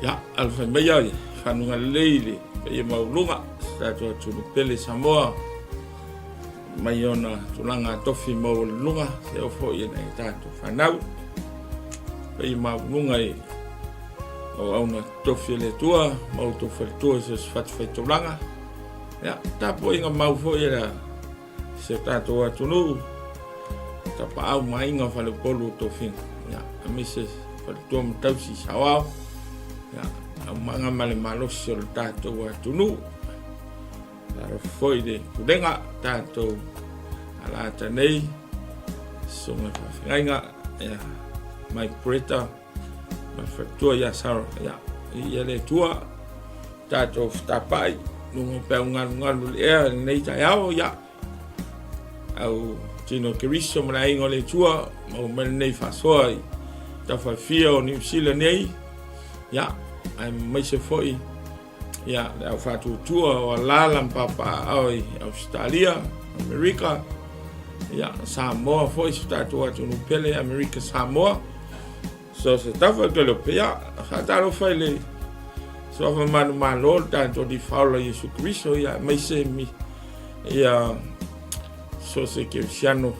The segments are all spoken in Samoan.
Ia, alafai maia i fanuga lelei le paia maualuga si tatou atunuu pele Samoa mai ona tulaga tofi maualuluga se oo foi i nai tatou fanau. Paia maualuga i auauna tofi a le Atua ma outou faletua i so o se fatafaitaulaga. Ia, tapuaiga mau foi a si o tatou atunuu, tapaau ma aiga o faleupolu o tofiga, ia, aemaise faletua ma tausi saoao, ia, aumaga ma le malosi o le tatou atunuu. Talofa foi i le pulega tatou alaata nei, susuga i faafeagaiga, ia, Mike Bretta, ma le faletua ia Sarah, ia, ia le Atua, tatou fetapai luga o peau galugalu le ea lenei taeao, ia, au tino Keriso ma le aiga o le Atua, maua mai lenei faasoa i tafafia o Niu Sila nei, ia, aemaise foi ia, le au faatuatua o alala ma papaaao i Ausetalia, Amerika, ia, Samoa foi, si o tatou atunuu pele, Amerika Samoa. So se tafa ke le pea, faatalofa i le suafa manumalo le tatou Alii Faaola Iesu Keriso, ia, aemaise mi, ia, so se kerisiano,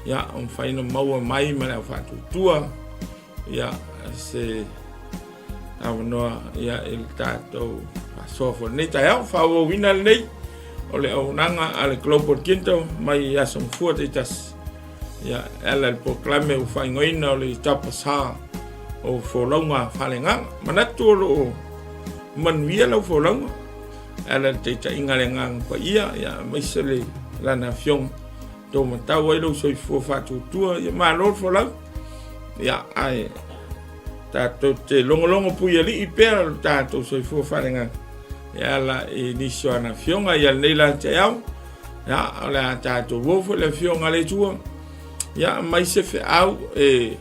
ia, o mafai ona maua mai ma le au faatuatua, ia, se avanoa ia i le tatou faasoa foi lenei taeao faaauauina lenei o le auaunaga a le Global Kingdom mai aso mafua taitasi ia e ala i le polokalame ua faaigoaina o le tapa sa o folauga faaleagaga. Manatu o lo o manuia lau folauga e ala i le taitaiga a le Agaga Paia ia aemaise le Lana Afioga tou matau ai lou soifua faatuatua ia malo le folau ia ae tatou te logologo puialii pea lo tatou soifua faaleagaga e ala i nisi o ana afioga ia lenei la taeao ia o le a tatou uo foi le afioga a le Atua ia mai se feau e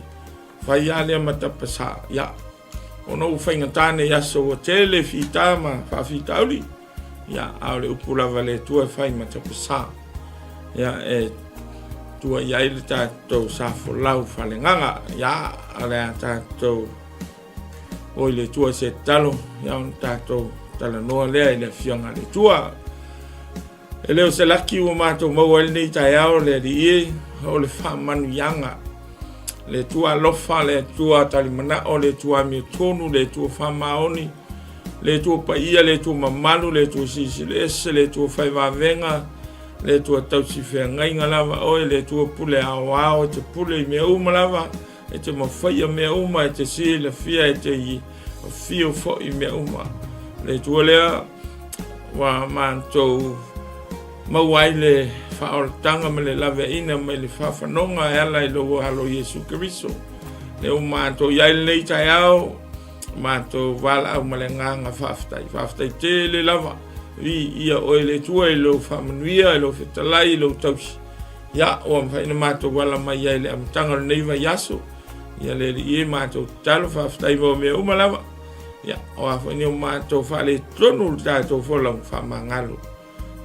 fai a lea ma tapasā ia ona ua faigata nei aso ua tele fita ma faafitauli ia a o le upu lava le Atua e fai ma tapasā ia e tua i ai le tatou sa folau faaleagaga ia o le a tatou o i le Atua se tatalo ia ona tatou talanoa lea i le afioga a le Atua. E le o se laki ua matou maua ai lenei taeao le Alii e, o le faamanuiaga. Le Atua alofa, le Atua talimanao, le Atua amiotonu, le Atua faamaoni, le Atua paia, le Atua mamalu, le Atua silisili ese, le Atua fai vavega, le Atua tausi feagaiga lava oe, le Atua pule aoao, e te pule i mea uma lava, e te mafaia mea uma, e te silafia, e te afio foi mea uma. Le Atua lea ua matou maua ai le faaolataga ma le laveaiina mai le faafanoga e ala i lou Alo Iesu Keriso. Lea ua matou i ai lenei taeao, matou valaau ma le agaga faafetai. Faafetai tele lava, viia oe le Atua i lou faamanuia, i lou fetalai, i lou tausi. Ia, ua mafai ona matou ala mai ai i le amataga o lenei vaiaso. Ia le Alii e matou tatalo, faafetai mo mea uma lava. Ia, o a foi ni o matou faaletonu le tatou folauga faamagalo.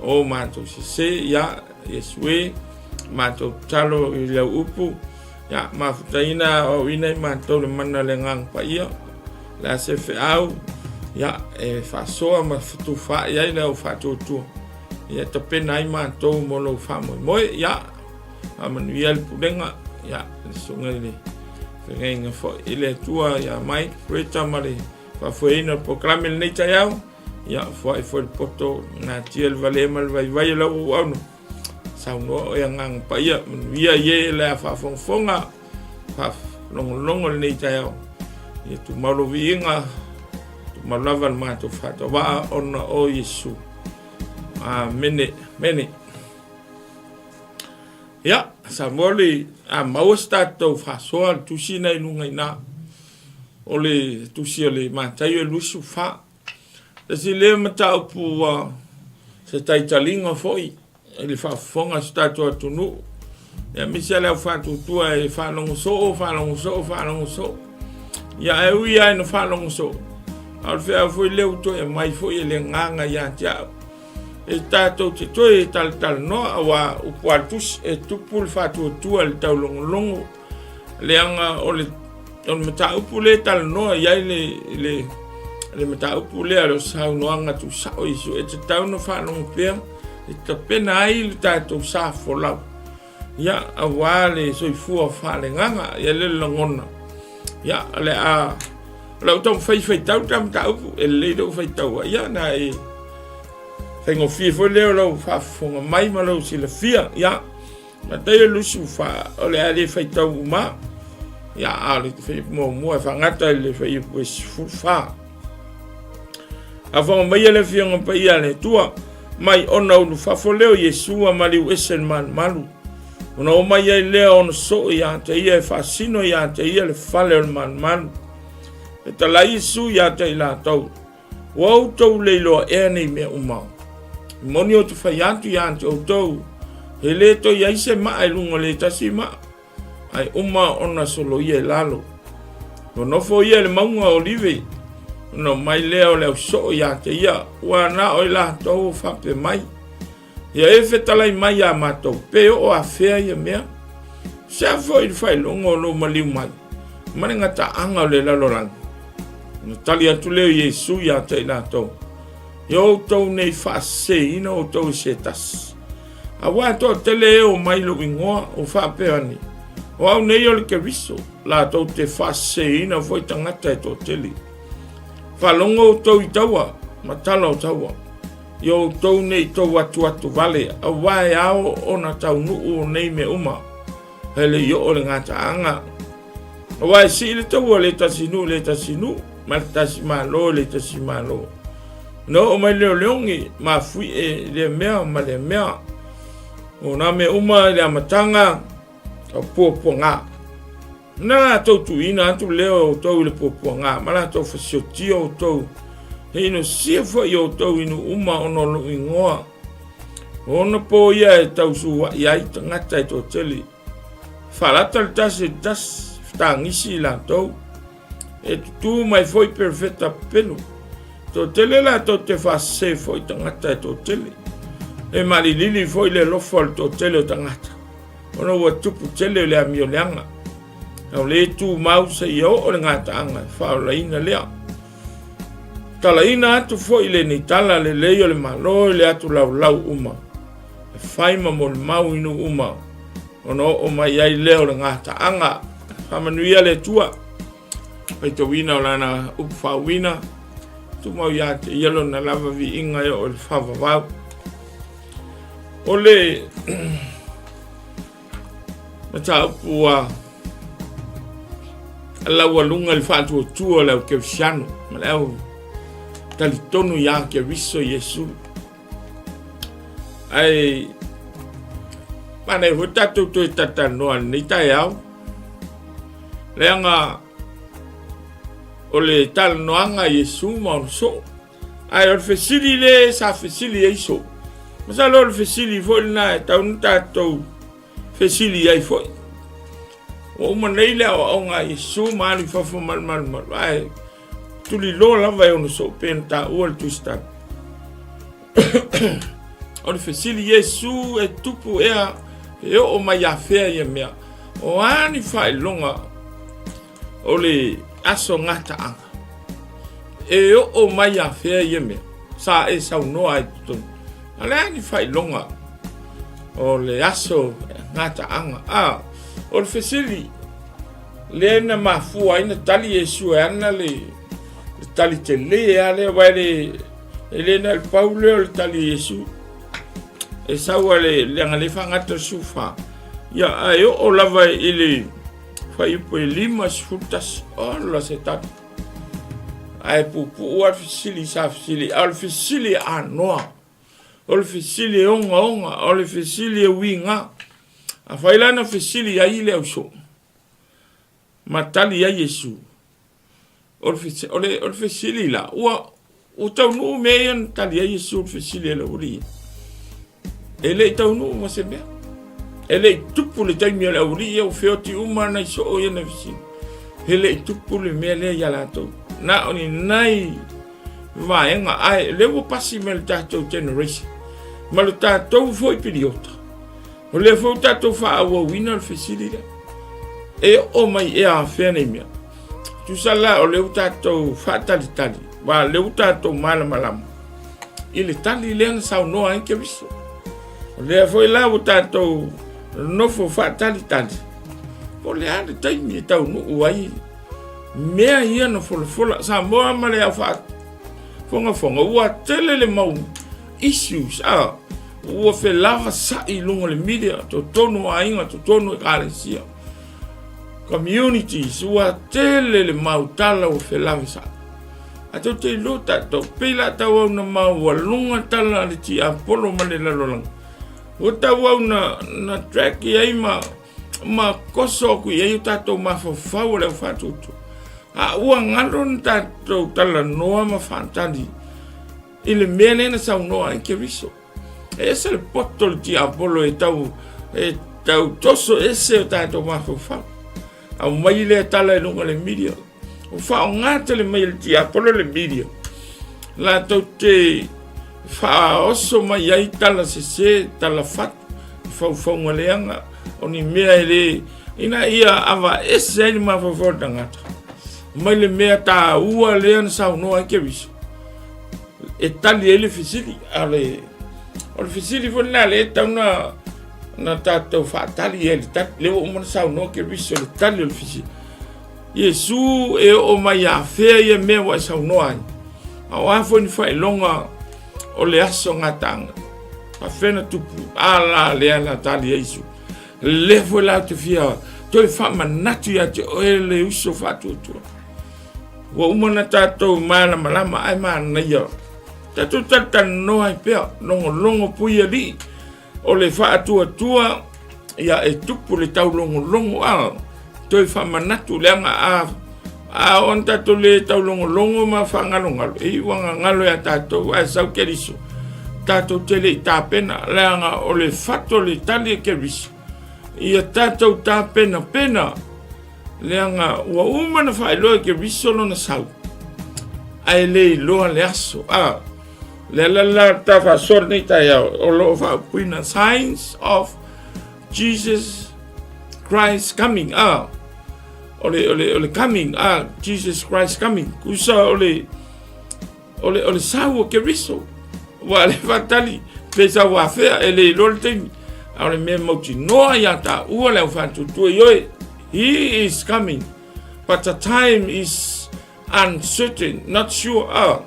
O matou sese, ia, Iesu e, matou tatalo i lau upu, ia, mafutaina aoaoina i matou le mana o le Agaga Paia, le a se feau, ia, e faasoa ma fetufaai ai le au faatuatua. Ia tapena ai matou mo lou faamoemoe. Ia, faamanuia le pulega, ia, le susuga i le feagaiga foi i le Atua ia Mike Greta ma le faafoeina o le polokalame lenei taeao. Ia, foai foi le poto, natia le valea ma le vaivai o lau auauna. Saunoa oe Agaga Paia, manuia i e le a faafogafoga, faalogologo lenei taeao. Ia tumau lou viiga, tumau lava le matou faatauvaa ona o Iesu. Amene, amene. Ia, Samoa le a maua se tatou faasoa le tusi na i luga i ina. O le tusi o le Mataio e 24. Tasi lea mataupu ua se taitaliga foi i le faafofoga a si tatou atunuu, aemaise le au faatuatua e faalogo soo, faalogo soo, faalogo soo. Ia ae ui lava ina faalogo soo, a o le feau foi lea ua toe aumai foi e le agaga ia te au. E tatou te toe talatalanoa aua upu a le tusi e tupu le faatuatua i le taulogologo leaga o le o le mataupu lea e talanoa i ai le le Le mataupu lea o le saunoaga tuusao Iesu e tatau ona faalogo pea e tapena ai le tatou sa folau. Ia, aua le soifua faaleagaga, ia le lagona. Ia, o le a o lau taumafai faitau le ta mataupu, e lelei lou faitaua. Ia, na e faigofie foi lea o lau faafofoga mai ma lou silafia. Ia, Mataio 24, o le a le faitau uma. Ia, a o le fuaiupu muamua e faagata i le fuaiupu e 14. Afaga mai le Afioga Paia a le Atua, mai ona ulufafo lea o Iesu a maliu ese le malumalu. Ona o mai ai lea ona soo ia te ia e faasino ia te ia le fale o le malumalu. E talai Iesu ia te i latou, Ua outou le iloa ea nei mea uma? E moni ou te fai atu ia te outou, e le toe i ai se maa i luga o le tasi maa, ae uma ona soloia i lalo. Ua nofo ia i le mauga o Olive, ona omai lea o le ausoo ia te ia, ua na o i latou o faapea mai, Ia e fetalai mai iā matou, pe oo afea ia mea? Se a foi le faailoga o lou maliu mai, ma le gataaga o le lalolagi? Ona tali atu lea o Iesu ia te i latou, Ia outou nei faaseseina outou i se tasi. Aua e toatele e omai i lou igoa, o faapea ane, O au nei o le Keriso, latou te faaseseina foi tagata e toatele. Faalogo outou i taua, ma tala o taua. Ia outou nei tou atuatu vale, aua e ao ona taunuu o nei mea uma, e le i oo le gataaga. Aua e sii le taua le tasi nuu le tasi nuu, ma le tasi malo le tasi malo. Na oo mai le leoleogi, mafuie lea mea ma lea mea. O nā mea uma i le amataga, o puapuaga. Na latou tuuina atu lea o outou i le puapuaga, ma latou fasiotia outou, e inosia foi outou i nuu uma ona o lou igoa. O ona po ia e tausua'i ai tagata e toatele. Faalata le tasi i le tasi, fetagisi i latou. E tutū mai foi perofeta pepelo. Toatele latou te faasese foi tagata e toatele. E malilili foi le alofa o le toatele o tagata, ona ua tupu tele le amio leaga. A o le tumau seia oo le gataaga e faaolaina lea. Talaina atu foi lenei tala lelei o le Malo i le atu laulau uma, e fai ma molimau i nuu uma, ona oo mai ai lea o le gataaga. Faamanuia le Atua, faitauina o lana upu faauuina, tumau ia te ia lona lava viiga e oo i le faavavau. O le mataupu ua laualuga i le faatuatua o le au Kerisiano ma le au talitonu ia Keriso Iesu. Ae manaia foi tatou toe talatalanoa i lenei taeao, leaga o le talanoaga a Iesu ma ona soo. Ae o le fesili le sa fesili ai soo, masalo o le fesili foi lena e tatau ona tatou fesili ai foi. Ua uma nei le aoaoga a Iesu ma alu i fafo ma le malumalu, ae tuliloa lava e ona soo pei ona taua le Tusi O le fesili Iesu e tupu ea e oo mai afea ia mea? O a ni faailoga o le aso gataaga? E oo mai afea ia mea? Sa e saunoa ai totonu. A le a ni faailoga o le aso gataaga? A, o le fesili lea na mafua ai na tali Iesu e ana le tali tele a lea, aua e le na o le pau lea o le tali a Iesu. E sau a le leaga le faagata le 14. Ia, ae oo lava i le fuaiupu e 51, ola se tali. Ae puupuu lava le fesili sa fesili, a o le fesili anoa, o le fesili e ogaoga, o le fesili e uiga. Afai la na fesili ai le ausoo, ma tali ai Iesu, o le fesili la, ua taunuu mea ia na tali ai Iesu le fesili a le aualii. E le i taunuu ma se mea. E le i tupu le taimi o le aualii ia, ua feoti uma nai soo ia na fesili. E le i tupu le mea lea ia latou. Na o ni nai vaega, ae lea ua pasi mai le tatou generation, ma le tatou foi piliota. O lea foi ua tatou faaauauina le fesili lea. E oo mai ea afea nei mea? Tusa la o lea ua tatou faatalitali. Aua o lea ua tatou malamalama i le tali lea na saunoa ai Keriso. O lea foi la ua tatou nofo faatalitali, po o le a le taimi e taunuu ai mea ia na folafola Samoa ma le au faafogafoga. Ua tele le mau issues a ua felavasa'i i luga o le media, totonu o aiga, totonu o ekalesia, communities, ua tele le mau tala ua felavasa'i. Ae tou te iloa tatou, pei la tauau na maualuga tala a le tiapolo ma le lalolagi, ua tauau na, na track i ai ma, ma koso aku i ai o tatou mafaufau o le au faatuatua. A ua galo na tatou talanoa ma faatali i le mea lea na saunoa ai Keriso. E ese le poto le tiapolo e tau, e tau toso ese o tatou mafaufau. Aumai lea tala i luga o le media. Ua faaaoga tele mai e le tiapolo le media. Latou te faaoso mai ai tala sese, tala fatu, faufauga leaga, o ni mea e le, ina ia avaese ai le mafaufau o le tagata mai le mea taua lea na saunoa ai Keriso e tali ai le fesili. A le, o le fesili foi lena lea e tatau na na tatou faatali ai le tali. Lea ua uma ona saunoa Keriso le tali o le fesili. Iesu e oo mai afea ia mea ua e saunoa ai? A o a foi ni faailoga o le aso gataaga? Faafefea na tupu? A la lea na tali ai Iesu. Lea foi la ou te fia toe faamanatu ia te oe le uso faatuatua. Ua uma na tatou malamalama ae manaia. Tatou talatalanoa ai pea, logologo pui alii. O le faatuatua ia e tupu le taulogologo a toe faamanatu leaga a a oo ina tatou le taulogologo ma faagalogalo e iu ua gagalo ia tatou ae sau Keriso tatou te le i tapena leaga o le fatu o le tali e Keriso ia tatou tapenapena leaga ua uma na faailoa e Keriso lona sau ae le iloa le aso a Le ala la ta faasoa lenei taeao o lo o faaupuina Signs of Jesus Christ Coming. Ah, o le, o le, o le coming, ah, Jesus Christ coming. Kusa o le, o le, o le sau o Keriso. Ua le faatali, pe sau afea e le iloa le taimi. A o le mea mautinoa ia taua le au faatuatua i oe. He is coming, but the time is Uncertain, not sure, a,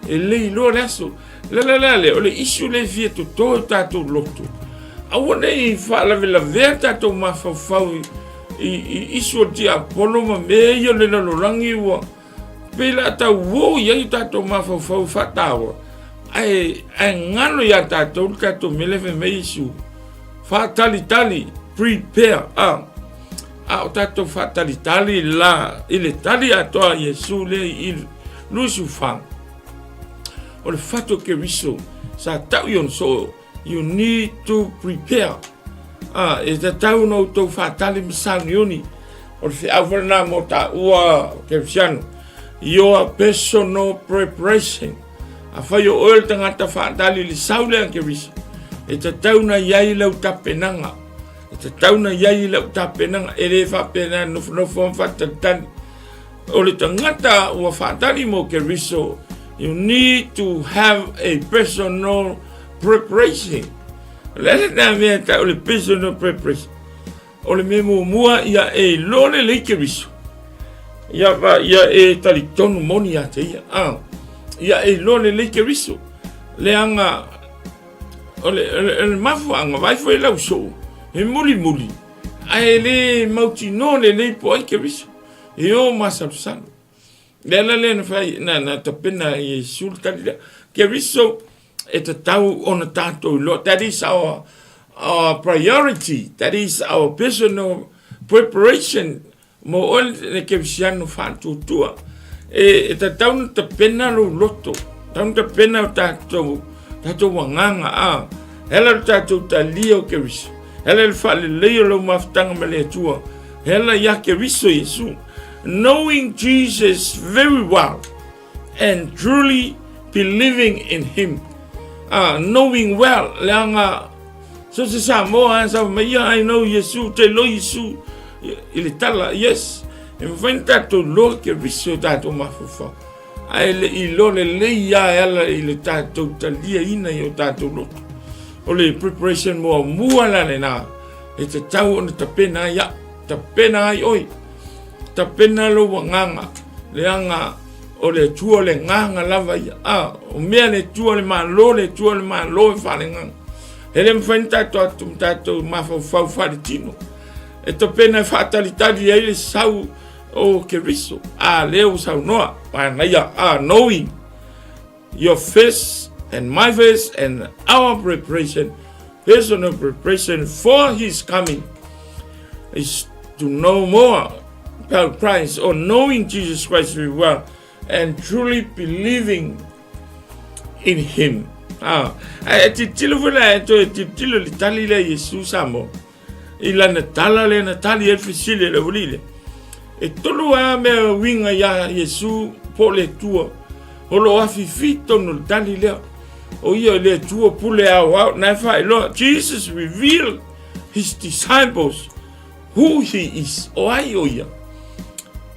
e le iloa le aso. Le la la le, o le issue le fia toto i tatou loto. Aua ne i faalavelavea tatou mafaufau i, i, i issue o le tiapolo ma mea ia o le lalolagi ua pei la tau uo i ai tatou mafaufau faataua. Ae, ae galo ia tatou le tatou mea lea fai mai Iesu. Faatalitali, prepare, a. A o tatou faatalitali la i le tali atoa a Iesu lea i 24, o le fatu o Keriso sa tau i ona soo, you need to prepare. A, e tatau ona outou faatali ma sauniuni. O le feau foi lena mo taua Kerisiano. Your personal preparation. Afai o oe le tagata faatali i le sau lea a Keriso, e tatau ona i ai lau tapenaga. E tatau na i ai i lau tapenaga, e le faapena nofonofo ma faatalitali. O le tagata ua faatali mo Keriso, you need to have a personal preparation. O le a lena mea e tau le personal preparation? O le mea muamua ia e iloa lelei Keriso. Ia, ia e talitonu moni ia te ia. Ah, ia e iloa lelei Keriso. Leaga O le, o le, o le mafuaaga, vaai foi lau soo, e mulimuli, ae le mautinoa lelei po o ai Keriso, e o masalosalo. Le ala lea na fai, na, na tapena e Iesu le tali lea. Keriso e tatau ona tatou iloa. That is our, our priority. That is our personal preparation Mo oe le kerisiano faatuatua, e tatau ona tapena lou loto, tatau ona tapena o tatou, tatou agaga, a, e ala le tatou talia o Keriso, e ala le faalelei o lau mafutaga ma le Atua, e ala ia Keriso Iesu. Knowing Jesus very well and truly believing in him. Ah, knowing well, leaga so se Samoa, sa mai ia, I know Iesu, te iloa Iesu i le tala, yes. E mafai ona tatou iloa Keriso o tatou mafaufau. Ae le i iloa lelei lava e ala i le tatou taliaina i o tatou loto. O le preparation muamua la lena e tatau ona tapena ai au, tapena ai oe, tapena lou agaga, leaga o le Atua o le agaga lava ia. A, o mea le Atua le Malo, le Atua le Malo e faaleagaga. E le mafai ona tatou atu ma tatou mafaufau faaletino. E tapena e faatalitali ai le sau o Keriso. A lea ua saunoa, manaia, a knowing your face and my face and our preparation, personal preparation for his coming is to know more about Christ or knowing Jesus Christ very well and truly believing in him. Ah, e tilotilo foi la e toe tilotilo i le tali lea Iesu Samoa. I lana tala lea na tali ai le fesili a le aualii lea. E tolu lava mea uiga iā Iesu po o le Atua o lo o afifi tonu i le tali lea. O ia le Atua pule aoao na e faailoa. Jesus revealed his disciples who he is. O ai o ia?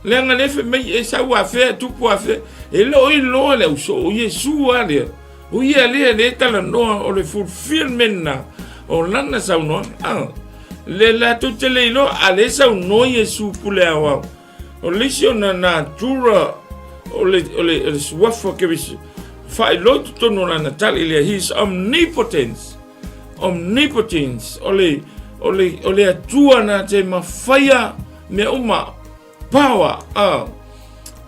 Leaga lea fai mai e sau afea, tupu afea. E le o iloa le ausoo, o Iesu lava lea. O ia lea le talanoa o le fulfillment na o lana saunoaga. Ah, le latou te le iloa, a le saunoa Iesu pule aoao. O le isi ona natura o le, o le, o le suafa Keriso, faailoa i totonu o lana tali lea, his omnipotence. Omnipotence, o le, o le, o le Atua na te mafaia mea uma, power, ah.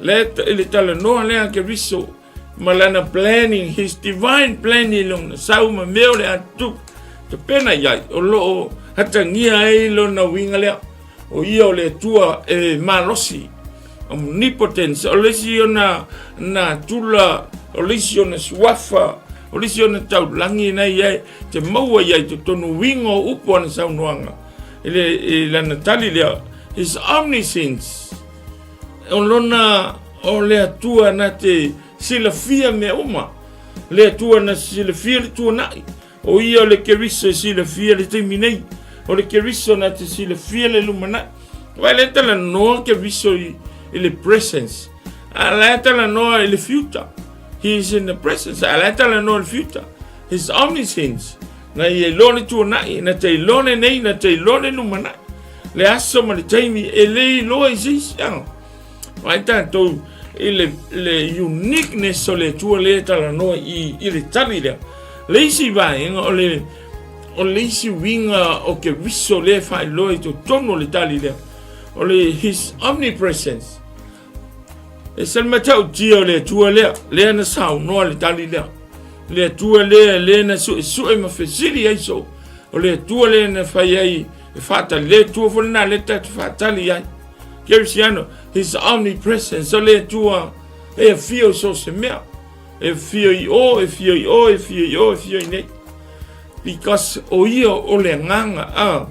Le, i le talanoa lea Keriso, ma lana planning, his divine planning lona sau ma mea o le a tutupu. Tapena i ai, o lo o hatagia ai lona uiga lea. O ia o le Atua e malosi, omnipotence, o le isi ona natura, o le isi ona suafa, o le isi ona taulagi na i ai, te maua i ai totonu uiga o upu ana saunoaga. I le, i lana tali lea, his omniscience, O lona, o le Atua na te silafia mea uma. Le Atua na silafia le tuanai. O ia o le Keriso e silafia le taimi nei. O le Keriso na te silafia le lumanai. Vai le talanoa Keriso i, i le presence. A la e talanoa i le future. He is in the presence. A la e talanoa i le future. His omniscience. Na ia iloa le tuanai, na te iloa lenei, na te iloa le lumanai. Le aso ma le taimi e le iloa i se isi. Ah. Vai tātou i le, le uniqueness o le Atua lea e talanoa i, i le tali lea. Le isi vaega o le, o le isi uiga o Keriso lea e faailoa i totonu o le tali lea, o le His omnipresence. E se le matautia o le Atua lea, lea na saunoa le tali lea. Le Atua lea, lea na suesue ma fesili ai soo. O le Atua lea na fai ai e faatali. Le Atua foi lena lea tatou faatali ai. Kerisiano, His omnipresence, o le Atua e afio i so o se mea. E afio i o, e afio i o, e afio i o, e afio i nei. Because o ia o le agaga, ah,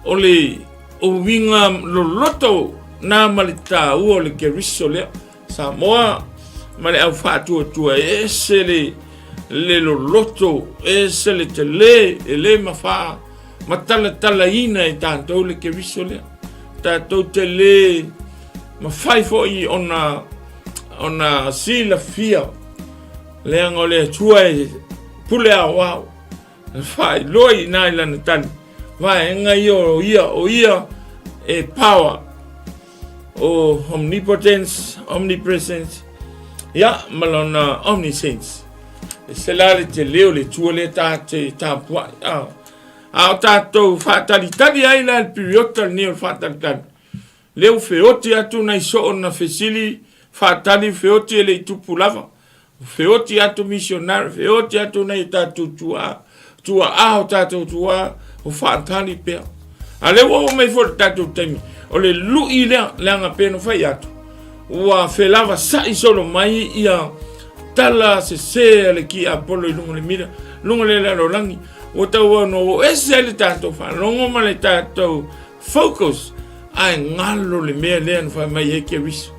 O le uiga loloto na ma le taua o le Keriso lea. Samoa ma le au faatuatua e ese le, le loloto, ese le tele, e le mafaa matalatalaina e tatou le Keriso lea. Tatou te le mafai foi ona, ona silafia leaga o le Atua e pule aoao. Faailoa i ina i lana tali. Vaega ia o ia, o ia e power o omnipotence, omnipresence, ia, ma lona omniscience. E se la le tele o le Atua lea ta te tapuai. A, a o tatou faatalitali ai la le piriota lenei o le faatalitali. Lea ua feoti atu nai soo na fesili faatali feoti e le i tupu lava. Feoti atu missionary, feoti atu nei tatou tuaa, tuaa o tatou tuaa, o faatali pea. A lea ua oo mai foi le tatou taimi, o le lui lea, leaga pei ona fai atu, ua felavasai solo mai ia tala sese a le tiapolo i luga o le mila, luga o le lalolagi, ua tau ona oo ese ai le tatou faalogo ma le tatou Focus, ae galo le mea lea na fai mai ai Keriso.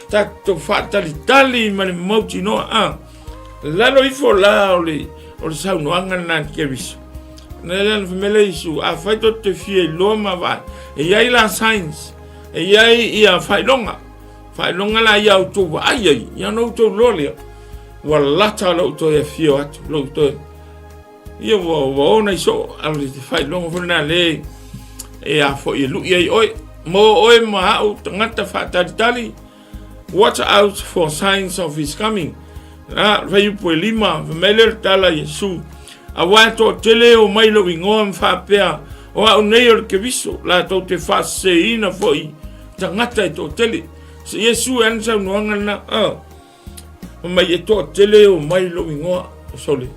Tatou faatalitali ma le mautinoa, a. Lalo ifo la o le, o le saunoaga lena a Keriso. Na lea na fai mai le Iesu, afai tou te fia iloa ma vaai, e i ai la signs, e i ai ia faailoga. Faailoga la ia outou vaai ai, ia ona outou iloa lea, ua lata lou toe afio atu, lou toe ia ua ua ona i soo, a o le faailoga foi lena le e a foi e lui ai oe. Mo oe ma au tagata faatalitali, watch out for signs of his coming. A, fuaiupu e 5, fai mai lea o le tala a Iesu, Aua e toatele e omai i lou igoa ma faapea, O au nei o le Keriso, latou te faaseseina foi tagata e toatele. Se Iesu e ana saunoaga lena, a. Fai mai e toatele e omai i lou igoa, sole.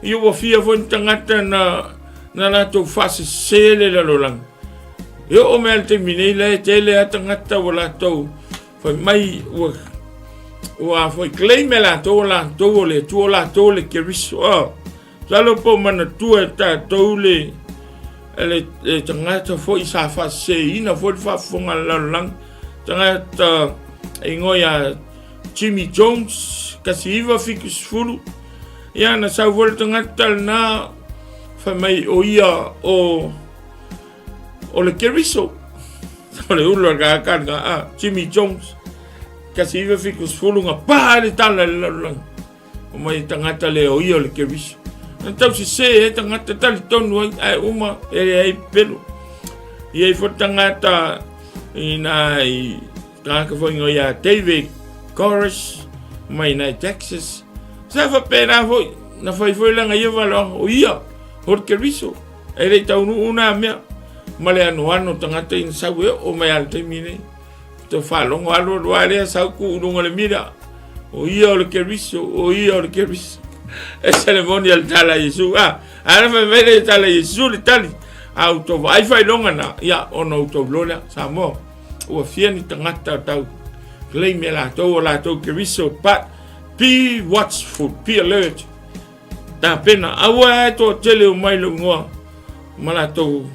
Ia ua fia foi ni tagata na, na latou faasese le lalolagi. E oo mai le taimi nei la e tele a tagata ua latou fai mai ua ua foi claim e latou o latou o le Atua o latou o le Keriso. Oh, masalo po o manatua e tatou le le, le tagata foi sa faaseseina foi le faafofoga a le lalolagi tagata e igoa ia Jimmy Jones 1970 ia na sau foi le tagata lena fai mai o ia o o le Keriso o le ulu a le lena a Jimmy Jones 1970 na pa le tala i le lalolagi o mai tagata le o ia o le Keriso na tau sese e tagata talitonu ai ae uma e leai pelo i ai foi tagata i nai tagata foi igoa ia David Koresh mai nai Texas sa faapena foi na fai foi lana ia valoaga o ia o le Keriso E le i taunuu nā mea ma le anoano tagata ina sau e oo mai a le taimi nei. Te faalogo alu alu a lea sau ku i luga le mira. O ia o le Keriso, o ia o le Keriso. E se le moni a le tala a Iesu. A, a na fai mai le tala a Iesu le tali. A outou vaai faailoga na, ia, ona outou iloa lea, Samoa, ua fia ni tagata o tau claim e latou o latou Keriso, but be watchful, be alert. Tapena, aua e toatele o mai lou igoa ma latou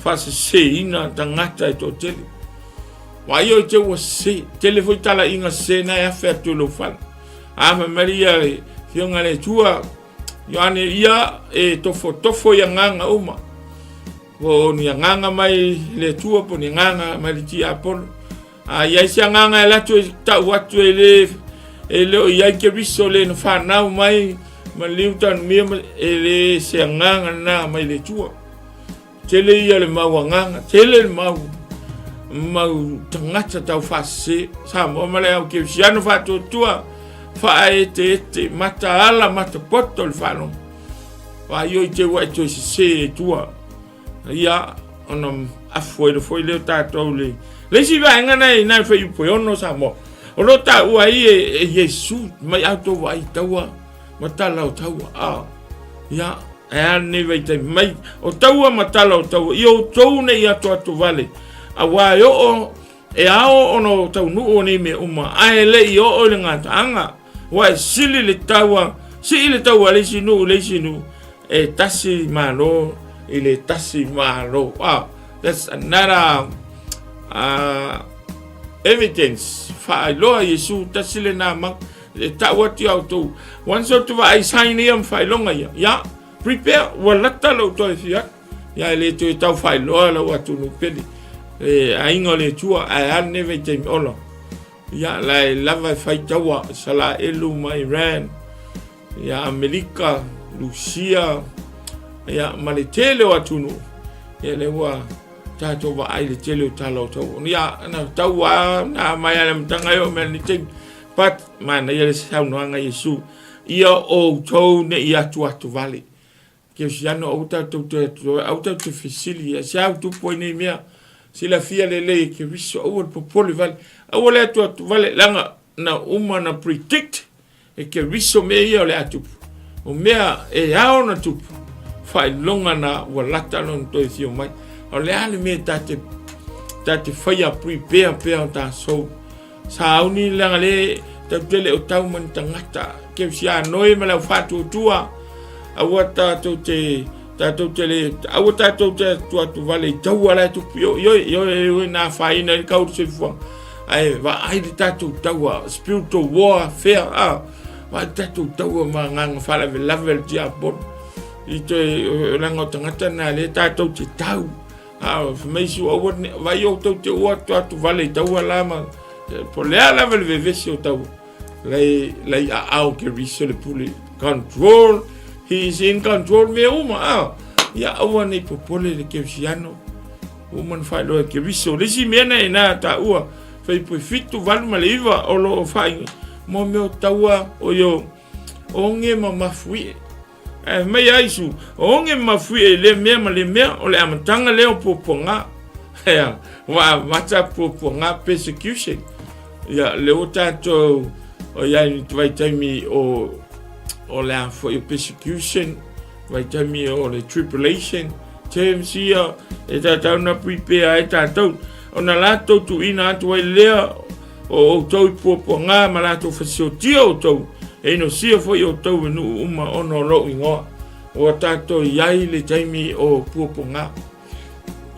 faaseseina tagata e toatele. Vaai oi te ua sese, tele foi talaiga sese na e afe atu i lou fale. A fai mai ia le Afioga i le Atua, Ioane ia e tofotofo i agaga uma. Po o ni agaga mai le Atua, po o ni agaga mai le tiapolo. A i ai se agaga e alu atu e tau atu e le e le o i ai Keriso le na fanau mai ma liu tanumia ma e le se agaga lena mai le Atua. Tele ia le mau agaga, tele le mau mau tagata tau faasese Samoa ma le au kerisiano faatuatua faaeteete mataala matapoto le faalogo. Vaai oi te ua e toe sese e tua. Ia, ona afu ai foi lea o tatou le... Le isi vaega na i nai fuaiupu e 6 Samoa, o lo o taua ai e, e Iesu mai a outou vaai taua ma tala o taua. A, ia, e a lenei vaitaimi mai, o taua ma tala o taua, ia outou nei atoato vale, auā e oo E ao ona o taunuu o nei mea uma, ae le i oo i le gataaga, ua e sili le taua, sii le taua a le isi nuu i le isi nuu, e tasi Malo i le tasi Malo. Wow, that's another evidence faailoa Iesu tasi lena mau e tau atu ia outou. Once outou vaai sign ia ma faailoga ia, ia, prepare, ua lata lou toe afio atu. Ia e le toe tau faailoa lau atunuu pele le aiga o le Atua ae a lenei vaitaimi ola. Ia la e lava e fai taua Isalaelu ma Iran, ia Amerika, Lusia, ia ma le tele o atunuu. Ia lea ua tatou vaai le tele o tala o taua. Ia na taua na mai a le amataga e oo mai lenei taimi. But manaia le saunoaga a Iesu, ia outou ne i atuatu vale. Kerisiano, aua tatou te aua tatou te fesili ia se a tupu ai nei mea. Silafia lelei e Keriso, aua le popole vale, aua le atuatu vale, leaga na uma na predict e Keriso mea ia o le a tupu. O mea e ao na tupu, faailoga na ua lata lona toe afio mai. O le a le mea ta te ta te faia prepare pea o tatou. Sauni leaga le tau tele o tau ma ni tagata kerisiano e ma le au faatuatua aua tatou te tatou te le aua tatou te atuatu vale i taua la e tupu i oi oi oi oi na afaina ai le kau o le soifuaga ae vaai le tatou taua spiritual warfare a vaai le tatou taua ma agaga faalavelave o le tiapolo i te leaga o tagata na lea tatou te tau A fai mai Iesu, Aua ne, vaai outou te ua atu atu vale i taua la ma Po le a lava le vevesi o taua, lai, lai aao Keriso le pule. Control, he is in control mea uma. Ah, ia aua nei popole le Kerisiano. Ua uma ona faailoa e Keriso. Le isi mea na e nā taua, fai 7, 8 ma le 9 o lo o fai mo mea o taua o io oge ma mafuie. Ae fai mai a Iesu, O oge ma mafuie i lea mea ma lea mea, o le amataga lea o puapuaga. Ea, ua amata puapuaga, persecution. Ia, lea ua tatou o iai i le vaitaimi o, o le a foi o persecution, vaitaimi o le tribulation, terms ia e tatau na prepare ai tatou. Ona latou tuuina atu ai lea o outou i puapuaga ma latou fasiotia outou, e inosia foi outou e nuu uma ona o lou igoa. Ua tatou i ai le taimi o puapuaga.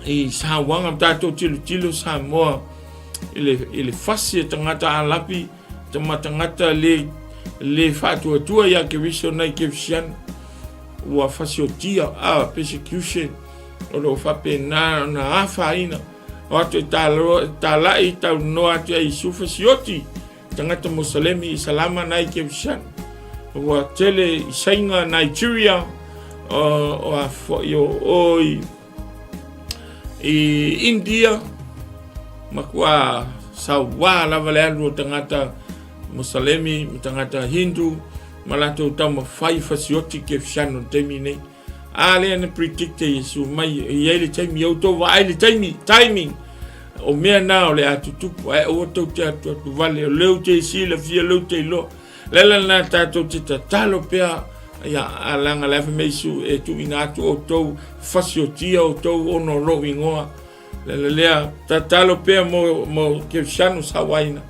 I sauaga tatou tilotilo Samoa i le, i le fasi e tagata alapi, tama tagata le, le faatuatua ia Keriso nai Kerisiano. Ua fasiotia, a persecution, o lo o faapena ona afaina. O atu e talai taunoa atu ai Iesu fasioti tagata Mosalemi i salama nai Kerisiano. Ua tele i Saina, Nigeria, o, o a foi o o i, i India, matua sauā lava le alu o tagata Mosalemi ma tagata Hindu ma latou taumafai fasioti Kerisiano i le taimi nei. A lea na predict e Iesu mai e i ai le taimi, e outou vaai le taimi, timing o mea na o le a tutupu, ae aua tou te atu atu vale, o lea ou te silafia, o lea ou te iloa. Le ala lena tatou te tatalo pea, ia, a leaga le afa mea Iesu e tuuina atu outou, fasiotia outou ona o lou igoa. Le ala lea, tatalo pea mo, mo Kerisiano sauaina,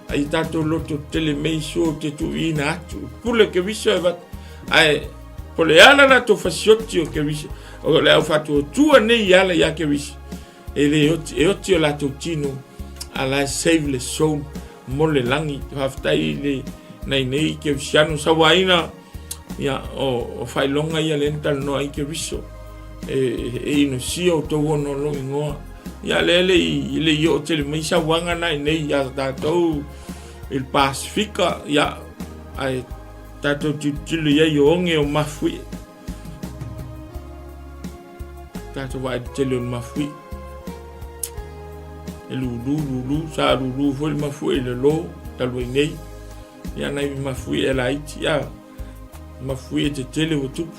Ai tatou loto tele mei sua ou te tuuina atu. Pule Keriso e avatu. Ae po le ala latou fasioti o Keriso, o le au faatuatua nei i ala ia Keriso, e le oti, e oti o latou tino, a la e save le soul mo le lagi. Faafetai i le nai nei Kerisiano sauaina, ia, o, o faailoga ia lea na talanoa ai Keriso. E, e inosia outou ona o lou igoa. Ia lea le i le i oo tele mai sauaga na i nei ia tatou i le Pasifika, ia ae tatou tilotilo i ai o oge o mafuie. Tatou vaai le tele o le mafuie. E lulu lulu, sa lulu foi le mafuie i le lo talu ai nei. Ia nai mafuie e laiti, ia mafuie tetele ua tupu.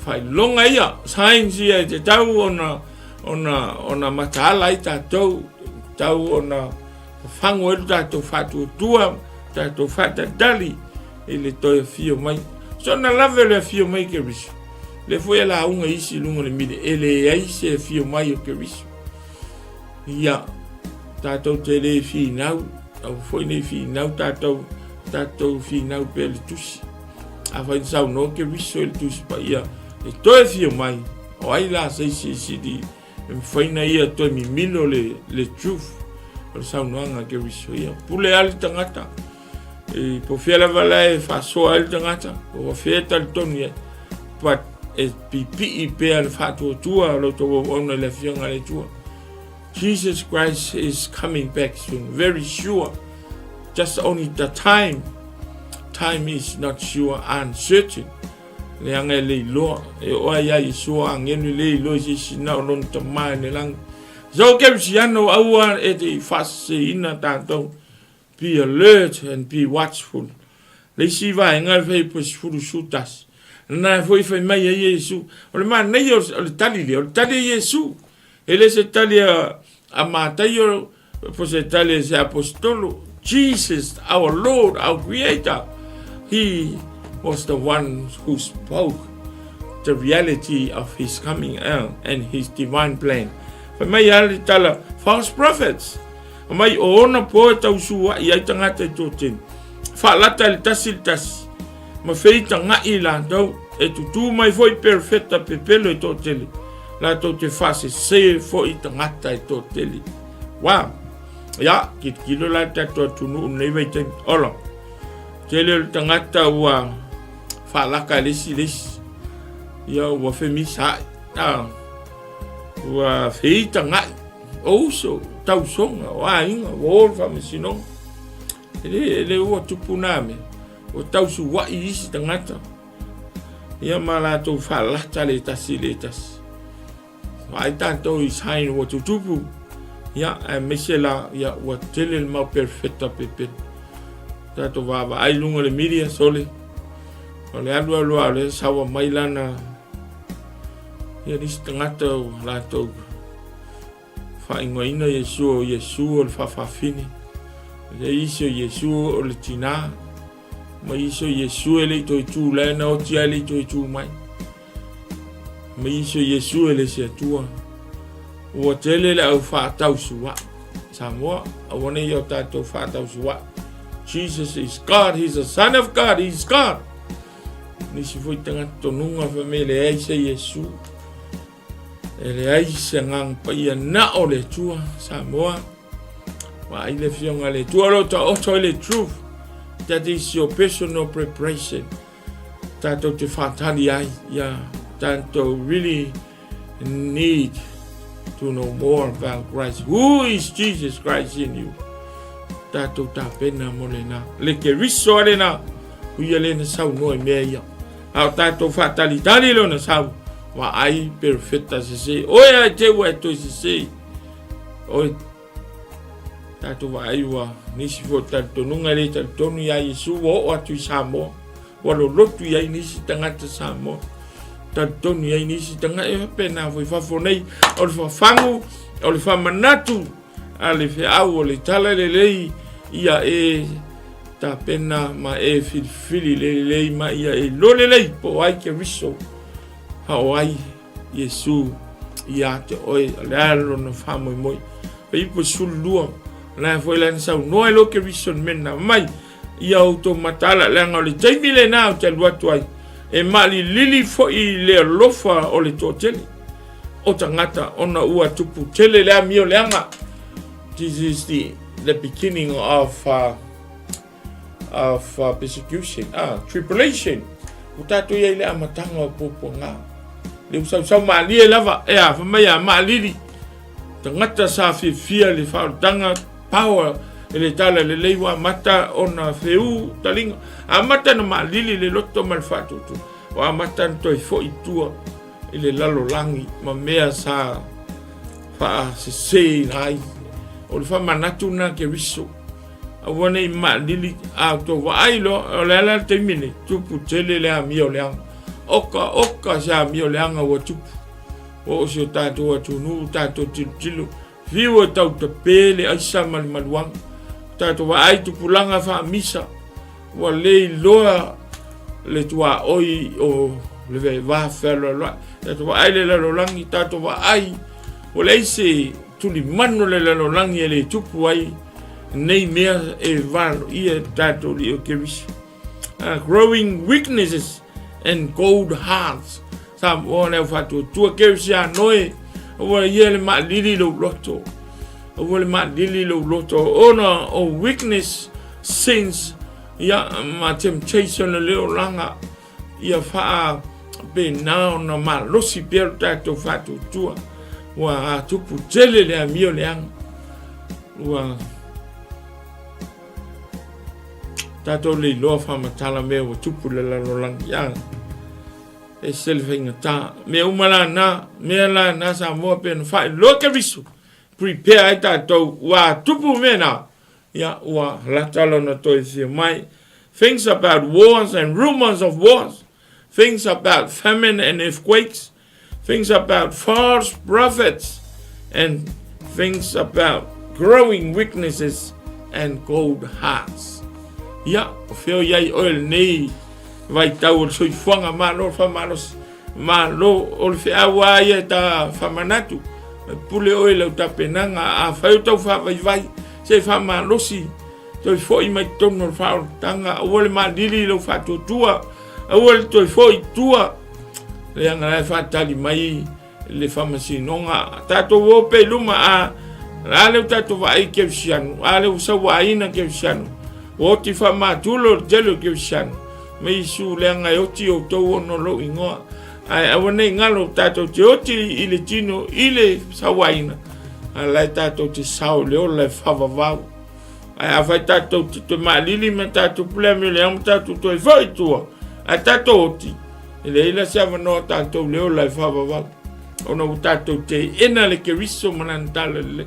Faailoga ia, signs ia e tatau ona, ona, ona mataala ai tatou, tatau ona fafago ai lo tatou faatuatua, tatou faatalitali i le toe afio mai. Soona lave o le afio mai Keriso. Le foi e lauga isi i luga o le mile, e leai se afio mai o Keriso. Ia, tatou te le finau, aua foi nei finau tatou, tatou finau pea le tusi. Afai na saunoa Keriso i le Tusi Paia e toe afio mai, o ai la se isi e sili e mafai na ia toe mimilo le, le truth o le saunoaga a Keriso ia. Pule lava le tagata, e po fea lava la e faasoa ai le tagata, po o fea e talitonu i ai. But e pipii pea le faatuatua o lo outou auauna i le Afioga a le Atua. Jesus Christ is coming back soon, very sure. Just only the time, time is not sure, uncertain. Leaga e le iloa, e oo ai ia Iesu o agelu e le iloa i se isi na o lona Tama i le lagi. So kerisiano aua e te faaseseina tatou. Be alert and be watchful. Le isi vaega e fai po 11. Lena e foi fai mai ai Iesu. O le manaia o le tali lea, o le tali a Iesu. E le se tali a, a Mataio, po se tali a se apostolo. Jesus, our Lord, our Creator, He was the one who spoke the reality of His coming and His divine plan. Fai mai a le tala, false prophets. Fai mai o ona po e tausua'i ai tagata i toteni, faalata i le tasi i le tasi, ma feitaga'i i latou, e tutū mai foi perofeta pepelo e toatele, latou te faasese foi tagata e toatele. Wow! Ia, tilotilo la le tatou atunuu i lenei vaitaimi. Ola, tele o le tagata ua faalaka e le isi i le isi. Ia, ua femisa'i. Ah, ua feitaga'i. O uso, tausoga, o aiga, ua o i le faamasinoga. E le, e le ua tupu na mea, ua tausua'i isi tagata, ia ma latou faalata le tasi i le tasi. Vaai tatou i sign ua tutupu, ia, aemaise la, ia, ua tele le mau perofeta pepelo. Tatou vaavaai i luga o le media, sole, o le alu alu lava o lea saua mai lana, ia nisi tagata ua latou faaigoaina Iesu o Iesu o le faafafine, ia isi o Iesu o le tinā, ma isi o Iesu e le i toe tu la e na oti ai le i toe tu mai. Ma isi o Iesu e le se Atua. Ua tele le au faatausua'i. Samoa, aua ne i o tatou faatausua'i. Jesus is God, he's the son of God, he's God. Nisi foi tagata tonuga fai mai e leai se Iesu. E leai se agaga paia na o le Atua, Samoa. Vaai le afioga a le Atua o lo o taoto ai le truth. That is your personal preparation. Tatou te whātari ai, ia tatou really need to know more about Christ. Who is Jesus Christ in you? Tatou tapena mo lena. Le Keriso a lena. Hu ia lena saunoa i mea ia. A o tatou faatalitali lona sau, vaai perofeta sese. Oe a te ua e toe sese. Oe tatou vaai ua nisi foi talitonuga e le talitonu iā Iesu ua oo atu i Samoa. Ua lolotu i ai nisi tagata Samoa. Talitonu i ai nisi tagata e faapena foi fafo nei. O le fafagu, o le faamanatu a le feau o le tala lelei ia e tapena ma e filifili le lelei ma ia e iloa lelei po o ai Keriso a o ai Iesu ia te oe o le a lona faamoemoe. Filipo 12, la foi la na saunoa ai loa Keriso i le mea lena, mai ia outou mataala leaga o le taimi lena ou te alu atu ai e maalilili foi le alofa o le toatele o tagata ona ua tupu tele le amio leaga. This is the beginning of persecution, tribulation. Ua tatou i ai i le amataga o puapuaga. Le usausau malie lava, e a, fai mai a maalili. Tagata sa fiafia i le faaolataga power e le tala lelei ua amata ona feu taliga. Amata ona maalili le loto ma le faatuatua. Ua amata ona toe foi i tua i le lalolagi ma mea sa faaseseina ai. O le faamanatu lena Keriso. Aua ne i maalili a outou vaai loa, o le a la le taimi nei, tupu tele le amio leaga. Oka, oka se amio leaga ua tupu. Ua oo si o tatou atunuu, tatou tilotilo, fiu e tautape le aisa ma le maluaga. Tatou vaai tupulaga faamisa, ua le iloa le tuaoi o le va fealoaloai. Tatou vaai le lalolagi, tatou vaai, ua leai se tulimanu o le lalolagi e le tupu ai nei mea e valoia e tatou alii o Keriso. Growing weaknesses and cold hearts. Samoa le au faatuatua kerisiano e, aua ia le maalili lou loto. Aua le maalili lou loto ona o weakness, sins, ia ma temptation o le olaga ia faapena ona malosi pea lo tatou faatuatua. Ua tupu tele le amio leaga. Ua tatou le iloa faamatala mea ua tupu i le lalolagi. A, ese le faigata. Mea uma la na, mea la na Samoa pe na faailoa Keriso, prepare ai tatou, ua tupu mea na, ia ua lata lona toe fia mai. Things about wars and rumors of wars, things about famine and earthquakes, things about false prophets, and things about growing weaknesses and cold hearts. Ia, o fea o i ai oe lenei vaitau o le soifuaga malo faamalosi, malo o le feau a ia e ta faamanatu, e pule oe i lau tapenaga, afai o tau faavaivai, se faamalosi, toe foi mai totonu o le faaolataga, aua le maalili i lou faatuatua, aua le toe foi i tua, leaga la e faatali mai le faamasinoga. Tatou o pea i luma, a a lea ua tatou vaai i kerisiano, a lea ua sauaina kerisiano, ua oti faamatulo le tele o kerisiano, ma Iesu leaga e oti outou ona o lou igoa. Ae aua ne i galo tatou te oti i le tino i le sauaina. A la e tatou te sao i le ola e faavavau. Ae afai tatou te toe maalili ma tatou pule amioleaga ma tatou toe foi i tua, ae tatou oti, e leai la se avanoa o tatou le ola e faavavau. Ona ua tatou teena le Keriso ma lana talalelei.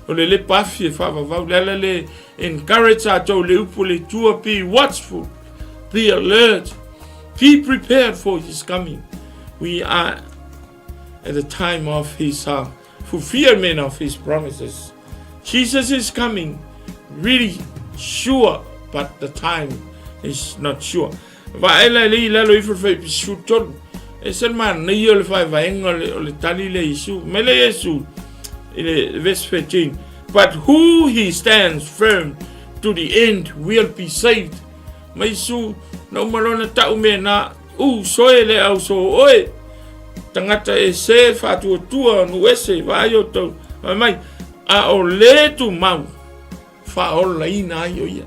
O le lepa afi e faavavau. Le ala le encourage tatou le upu le Atua, be watchful, be alert, be prepared for his coming. We are at the time of his fulfillment of his promises. Jesus is coming really sure, but the time is not sure. Vaai la le i lalo ifo le fai 13. E se le manaia o le vaevaega o le tali le Iesu. Mai le Iesu i le verse 13. But who he stands firm to the end will be saved. Mai Iesu na uma loa na tau mea na u soe le au so oe. Tagata e se faatuatua nu ese vaai o tau. Mai mai a o le tumau faaolaina ai o ia.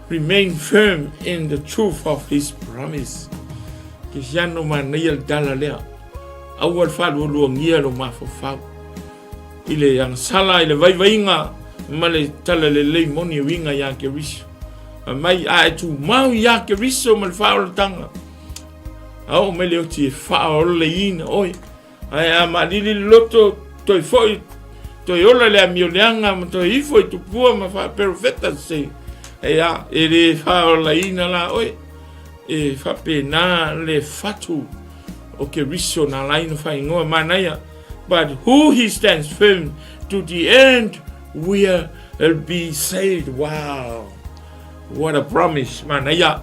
Remain firm in the truth of his promise. Kisiano manaia le tala lea. Aua le faalualuagia lo mafaufau. I le agasala, i le vaivaiga ma le tala lelei moni e uiga iā Keriso. Fai mai, a e tumau iā Keriso ma le faaolataga, a oo mai le oti e faaolaina oe. Ae a maalili le loto, toe foi, toe ola le amioleaga ma toe ifo i tupua ma faaperofeta se. Ea, e le faaolaina la oe. E faapena le fatu o Keriso na ala ai ona faaigoa manaia. But who he stands firm to the end will be saved. Wow! What a promise. Manaia.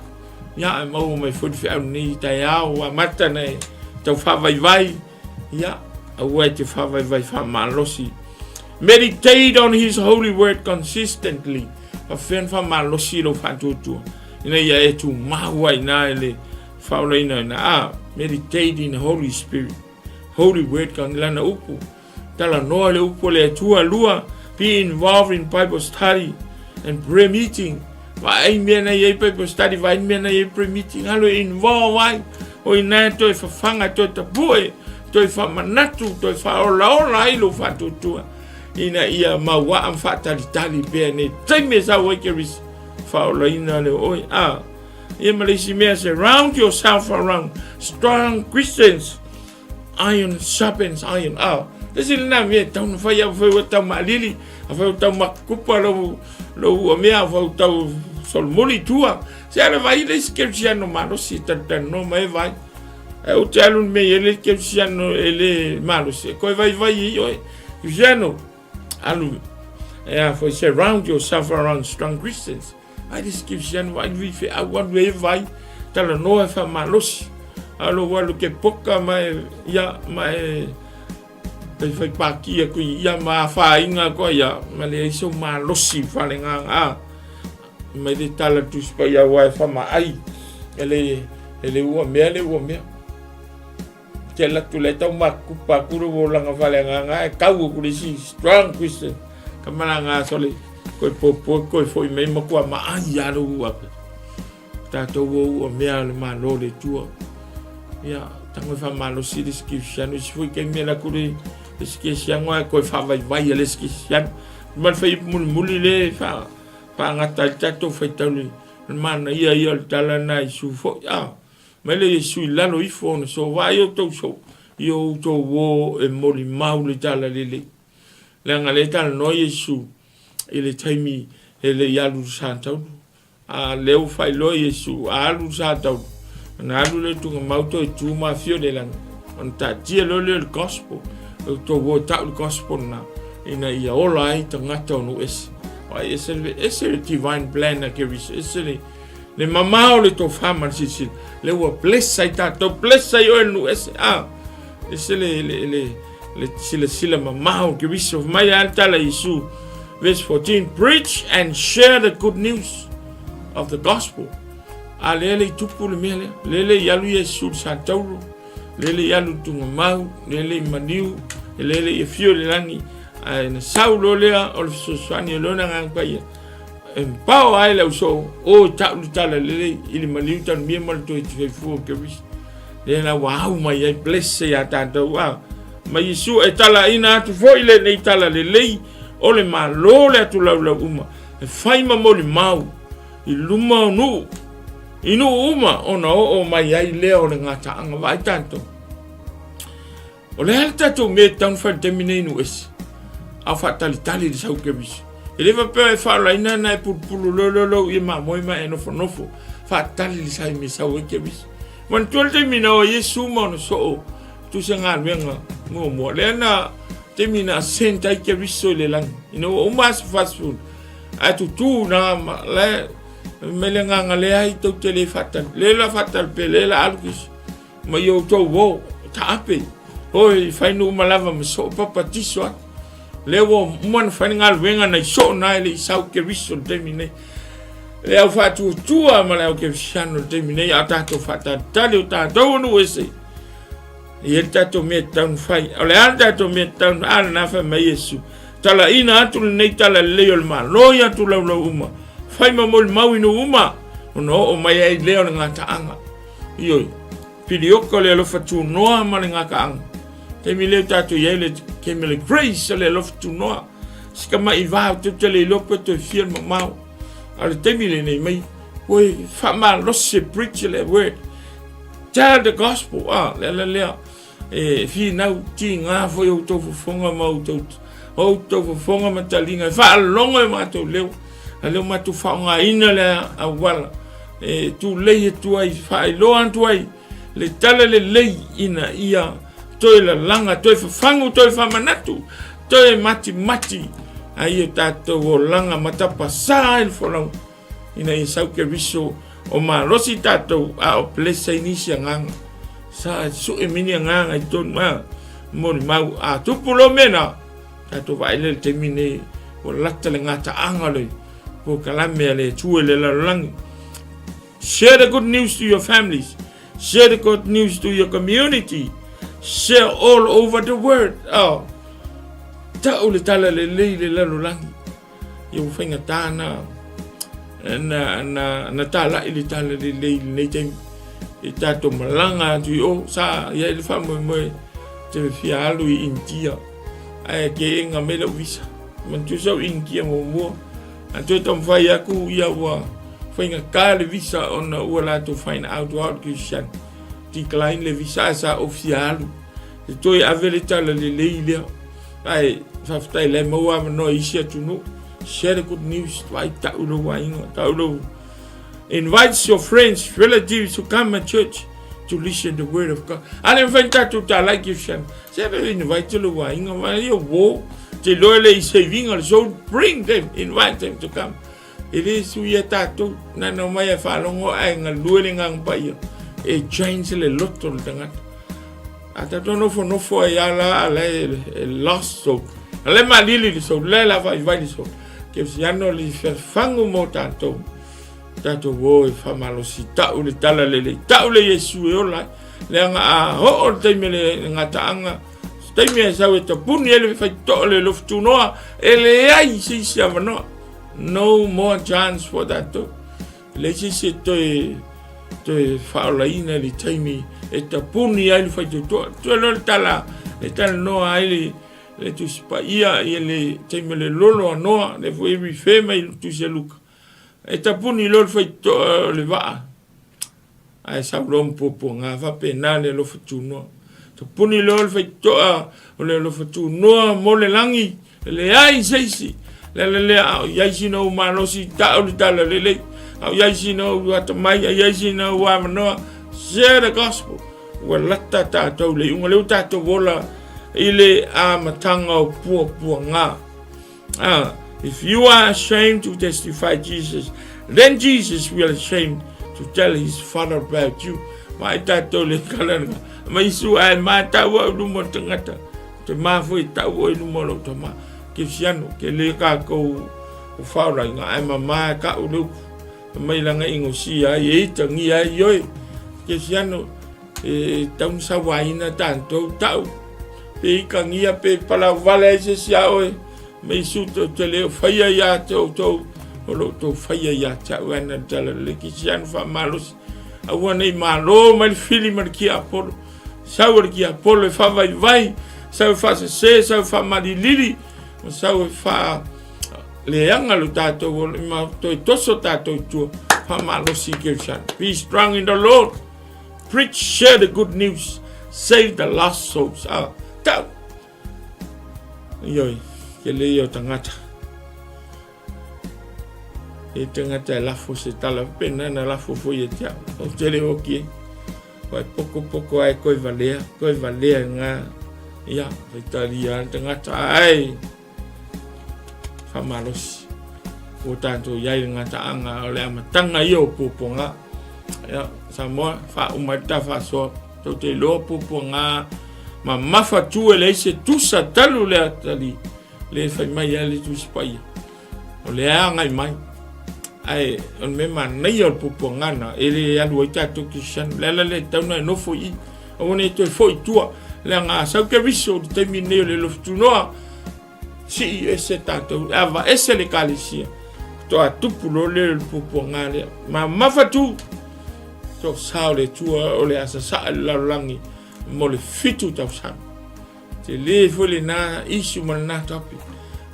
Ia, e maua mai foi le feau lenei taeao, ua amata na e tau faavaivai. Ia, aua e te faavaivai faamalosi. Meditate on his holy word consistently. Faafefea ona faamalosi i lou faatuatua ina ia e tumau ai i ina i le faaolaina ina. A, meditate in the Holy Spirit. Holy word ka lana upu. Talanoa le upu o le Atua. Lua, be involved in Bible study and prayer meeting. Vaai mea na i ai Bible study, vaai mea na i ai prayer meeting. Alo e involve ai. O ina e toe fafaga, toe tapue, toe faamanatu, toe faaolaola ai lou faatuatua. Ina ia mauaa ma faatalitali pea nei taimi e sau ai Keriso faaolaina le oe. A, ia ma le isi mea, surround yourself around strong Christians. Iron sharpens iron. Ah, tasi lena mea e tatau ona fai, afai ua tau maalili, afai ua tau makukupa lou, lou mea, afai ua tau solomuli i tua. Se ala vai le isi kerisiano malosi e talatalanoa ma e vai. Ae ou te alu i le mea e i ai le kerisiano e le malosi, e koe vaivai ai oe. Kerisiano, alu, e a foi, surround yourself around strong Christians. Ai le isi kerisiano vai le feau alu e vai, talanoa e faamalosi. Alo alu ke poka ma e, ia, ma e, tai whai pāki aku i ia ma whāinga koa ia, ma le ai sau malosi whalenga a, mai le tala tusi pai a wai whama ai, e le, e le ua mea le ua mea. Te alu atu le tau makupa aku le olaga faaleagaga ae tau aku le isi strong Christian. Ka malaga sole koe popo koe foi mai matua maai a lou ua pe. Tatou o ua mea le Malo le Atua. Ia, tango e faamalosi le isi Kristiano, isi foi taimi ala atu le isi Kristiano ae koe faavaivai a le isi Kristiano. Ma le fai mulimuli le fa faagata ai le tatou faitau le manaia ia o le tala lena i Iesu foi. Ah, Mai le Iesu i lalo ifo ona so vaai outou so i o outou uō e molimau le talalelei. Leaga lea e talanoa Iesu i le taimi e le i alu i le sataulu. A lea ua faailoa Iesu a alu i le sataulu, ona alu lea i tugamau toe tu ma afio i le lagi. Ona taatia loa lea o le gospel, e outou uō e tau le gospel lena, ina ia ola ai tagata o nuu ese. Vaai ese le, ese le divine plan a Keriso, ese le Le mamao le tofa ma le silasila. Le ua bless ai tatou, bless ai oe le nuu ese. Ah, ese le, le, le, le silasila mamao Keriso. Mai a le tala Iesu. Verse 14, preach and share the good news of the gospel. A lea le i tupu le mea lea. Lea le i alu Iesu i le satauro. Lea le i alu i tugamau. Lea le i maliu. Lea le i afio i le lagi. Ae na sau loa lea o le fesoasoani o Lona Agaga Paia. Empower ai le ausoo o tau le tala lelei i le maliu tanomia ma le toe soifua o Keriso. Lea la ua au mai ai bless ia tatou a. Ma Iesu e talaaina atu foi lenei tala lelei o le Malo le atu laulau uma e fai ma molimau i luma o nuu, i nuu uma ona oo mai ai lea o le gataaga. Vaai tatou. O le a le tatou mea e tatau ona fai i le taimi nei nuu ese, a o faatalitali i le sau Keriso. E le faapea e faaolaina na e pulupulu lololou ia mamoe ma e nofonofo faatali le taimi e sau ai Keriso. Manatua le taimi na o ai Iesu ma ona soo tusa galuega muamua, lea na taimi na ascend ai Keriso i le lagi, ina ua uma aso 40, ae tutū na ma la mai le agaga leai tou te le faatali, le la faatali pe le la alu Keriso ma i outou o taape oi fai nuu uma lava ma soo papatiso atu. Lea ua uma ona fai le galuega nai soo na e le i sau Keriso i le taimi nei. Le au faatuatua ma le au kerisiano i le taimi nei, a tatou faatalitali o tatou o nuu ese. E i ai le tatou mea e tatau ona fai. O le a le tatou mea e tatau ona, a lena fai mai Iesu. Talaina atu lenei tala lelei o le Malo i atu laulau uma. Fai ma molimau i nuu uma, ona oo mai ai lea o le gataaga. Ioe, pilioka o le alofa tunoa ma le gataaga. Taimi lea tatou i ai le taimi o le grace o le alofa tunoa. Si tamai va o te le iloa pe toe fia le mamao. A o le taimi lenei mai, ua faamalosi e preach le word. Tell the gospel. Ah, le ala lea. E finau tiga foi outou fofoga ma outou outou fofoga ma taliga e faalogo e matou leo. A leo matou faaaogaina le auala e tulei atu ai, faailoa atu ai le tala lelei ina ia toe lalaga, toe fafagu, toe faamanatu, toe matimati ai o tatou olaga ma tapasā ai le folauga ina ia sau Keriso o malosi tatou a o bless ai nisi agaga. Sa sue mini agaga i tonu a molimau a tupu lo mea na tatou vaai lea i le taimi nei ua lata le gataaga o le polokalame a le Atua i le lalolagi. Share the good news to your families. Share the good news to your community. Share all over the world. Oh. Tau le tala lelei le lalolagi. Ia ua faigata na, na, na, na talai le tala lelei lenei taimi. I tatou malaga atu i o, sa i ai le faamoemoe te fia alu i India. Ae ke enga mai lau visa. Manatua sau India muamua. A toe taumafai aku ia ua faigata le visa ona ua latou find out ua le Christian. Decline le visa ae sa ou fia alu. E toe ave le tala lelei lea. Ae faafetai la e maua avanoa i isi atunuu. Share the good news, vaai tau lou aiga, tau lou Invite your friends, relatives to come at church to listen the word of God. A le mafai tatou talai Christian. Se ave invite lou aiga, vai ia wo. Te loa le i savinga le soul, bring them, invite them to come. E le suia tatou, na na mai e faalogo ae galue le agaga paia. E change le loto le tagata. A tatou nofonofo ai a la, a la e lost soul. A le malili le soul, le la vaivai le soul. Keristiano le fagu mo tatou. Tatou o e faamalosi tau le tala lelei, tau le Iesu e ola ai. Leaga a oo le taimi le gataaga, se taimi e sau e tapuni ai le faitotoa le alofa tunoa, e leai se isi avanoa. No more chance for tatou. E leai se isi e toe toe faaolaina i le taimi e tapuni ai le faitotoa. Toe loa le tala e talanoa ai le le Tusi Paia ia le taimi o le lolo a Noa, lea foi e refer mai i le Tusi a Luka. E tapuni loa le faitotoa o le vaa, ae sau loa ma puapuaga, faapena le alofa tunoa. Tapuni loa le faitotoa o le alofa tunoa mo le lagi, e leai se isi. Le ala lea, a o i ai sina ou malosi, tau le tala lelei. A o i ai sina ou atamai, a i ai sina ou avanoa, share the gospel. Ua lata tatou le iuga, lea ua tatou ola i le amataga o puapuaga. Ah, if you are ashamed to testify Jesus, then Jesus will ashamed to tell his father about you. Mai tatou le kalanga. Mai su ai ma tau au luma o tangata. Te mafua i tau o i luma o lou tama. Kesiano, ke le kākou o whaorainga, ai ma maa ka u le upu. Mai langa ingo si ai e itangi ai ioi. Kesiano, e taunu sauaina tatou tau. Pe ikangia pe palau vale ai se si a oe. Me isu te te leo whaia ia te outou, o lo outou whaia ia te au ana tala le kisiano whaamalosi. Aua nei malo mai le fili ma le kia Apolo. Sau le kia Apolo e whavaivai. sau e faasese, sau e faamalilili, ma sau e faaleaga lo tatou ma toe toso tatou i tua. Faamalosi i Kerisiano. Be strong in the Lord. Preach, share the good news. Save the lost souls. Ah, tau. Ioi, ke le ia o tagata. E tagata e lafo se tala, pena na lafo foi e te au. O te le oki e. Wai poko poko ai koe valea, koe valea ngā. Ia, faitalia le tagata, ai. Whamalosi. O tātou iai le ngataanga o le amatanga ia o puapuaga. Ia, Samoa, whauma i ta whasoa. Tau te iloa puapuaga mamafa tu e leai se tusa talu le atalii. Le fai mai a le Tusi Paia. O le agai mai. Ae o le mea manaia o le puapuaga na, e le alu ai tatou Kristiano. Le ala lea e tatau ona e nofo i i. Aua ne i toe foi i tua. Leaga a sau Keriso i le taimi lenei o le lofutunoa, sii ese tatou, e ava ese le ekalesia. Faatoa tupu loa lea o le puapuaga lea. Mamafa tu, tosa o le Atua o le a sasaa i le lalolagi mo le 7 tausaga. Tele foi lena issue ma lena topic.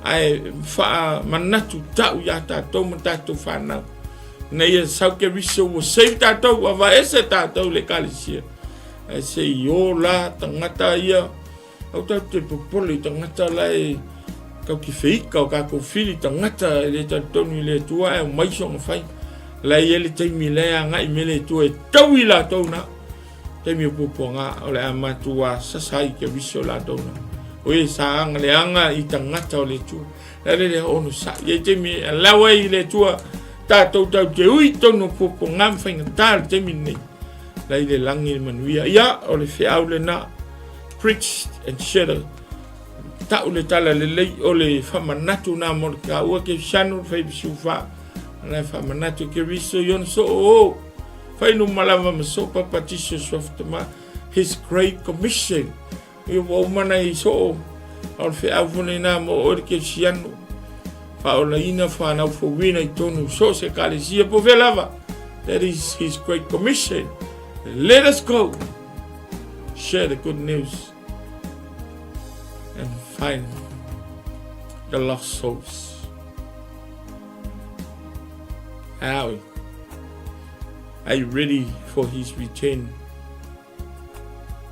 Ae faamanatu tau iā tatou ma tatou fanau. Ina ia sau Keriso ua save tatou, ua aveese tatou i le ekalesia. Ae se i ola tagata ia, aua tatou te popole i tagata la e tau te feika o tatou fili tagata e le talitonu i le Atua ae omai soona fai. La e i ai le taimi la e agai mai le Atua e taui latou na. Taimi o puapuaga o le a matua sasa ai Keriso latou na. O e sa aga leaga i tagata o le Atua. Le ala lea onosai. E taimi e allow ai i le Atua tatou tau te ui tonu o puapuaga ma faigata le taimi lenei. La i le lagi le manuia. Ia, o le feau lena. Preach and share the tau le tala lelei o le whamanatu nā mo le kāua Kerisiano le whai La whamanatu Keriso i ona soo o. Whainuma lava ma soo papatiso suafa His Great Commission. Ia ua uma na i soo o le feau fone nā mo oe le Kerisiano. Whaolaina whanau fouina i tonu so se kalesia po fea lava. That is His Great Commission. Let us go. Share the good news and find the lost souls. Are you ready for his return?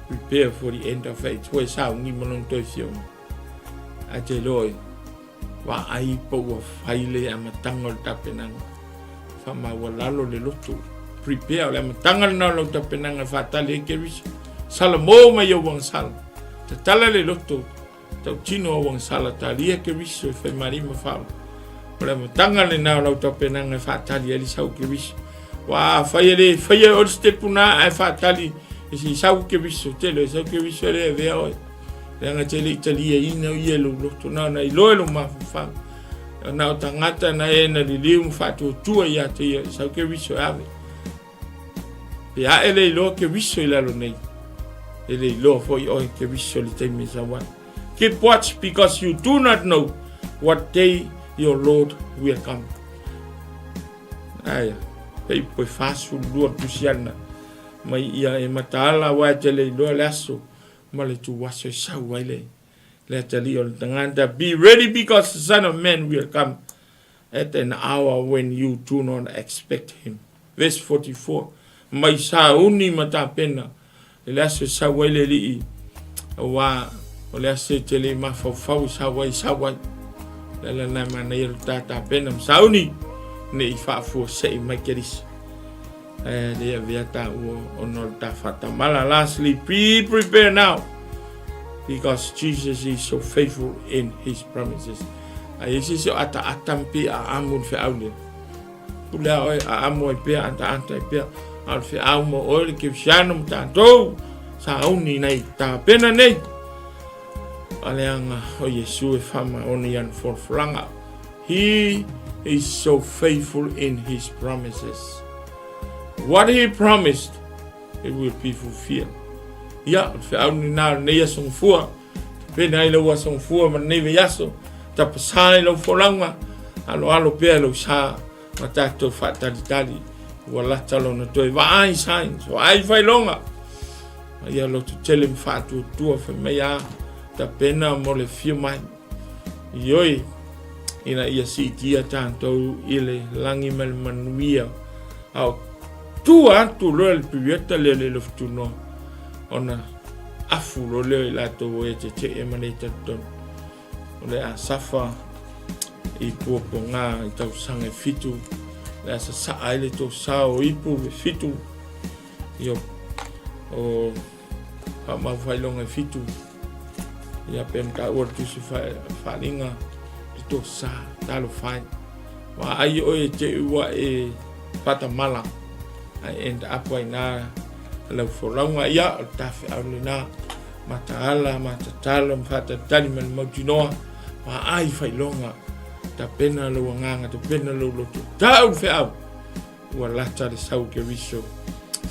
Prepare for the end of age. Ua e sauni ma lona toe fioga. Ae te iloa e vaai po ua fai le amataga o le tapenaga. Faamaualalo le loto. Prepare o le amataga lena o lau tapenaga e faatali ai Keriso. Salamo mai ou agasala. Tatala le loto. Tautino au agasala talia Keriso e fai malie ma faaola. O le amataga lena o lau tapenaga e faatali ai le sau Keriso. Aua afai e le faia e oe le sitepu na ae faatali e se i sau Keriso, tele e sau Keriso e le avea oe. Leaga e te le i taliaina ia i lou loto, na ona iloa e lou mafaufau. Na o tagata na e na liliu ma faatuatua ia te ia, i sau Keriso e ave. Pe a e le iloa Keriso i lalo nei, e le iloa foi oe Keriso i le taimi e sau ai. Keep watch because you do not know what day your Lord will come. Aia, pei poe 42 tusi ana mai ia e mataala aua e te le iloa le aso ma le tuaso e sau ai le le atalii o le tagata. Be ready because the Son of Man will come at an hour when you do not expect him. Verse 44, Mai sauni ma tapena i le aso e sau ai le Alii, aua o le aso e te le mafaufau e sau ai, sau ai. Le ala lena e manaia lo ta tapena ma sauni, ne i faafuasei mai Keriso. E le avea taua ona o le ta faatamala. Lastly, be prepared now, because Jesus is so faithful in his promises. A i ai se isi o ataata ma pei a amu le feau lea. Pule a oe, a amo ai pea, ataata ai pea. A o le feau mo oe le Kerisiano ma tatou, sauni nei tapena nei. A leaga o Iesu e faamaoni i ana folafolaga. He is so faithful in his promises. What he promised, it will be fulfilled. Ia, o le feau lena o lenei aso gafua. Tapena ai lau aso gafua ma lenei vaiaso. Tapasā i lau folauga, aloalo pea lou sa ma tatou faatalitali. Ua lata lona toe vaai signs, vaai failoga. Ma ia loto tele ma faatuatua fai mai a. tapena mo le fio mai. Ioe, ina ia siitia tatou i le lagi ma le manuia, a o tua atu loa le piriota lea le lofutunoa, ona afu loa lea i latou o e tetee ma le talitonu. O le a safa i puapuaga i tausaga e fitu, le a sasaa ai le tosa o ipu e fitu, ia o faamau faailoga e fitu, ia pe na taua le tusi faaaliga le tosa, talofa e. Vaai oe te ua e faatamala, ae end up ai na lau folauga, ia o le tafeau lena, mataala, matatalo, ma faatalitali ma le mautinoa, vaai faailoga, tapena lou agaga, tapena lou loto, tau le feau, ua lata le sau Keriso,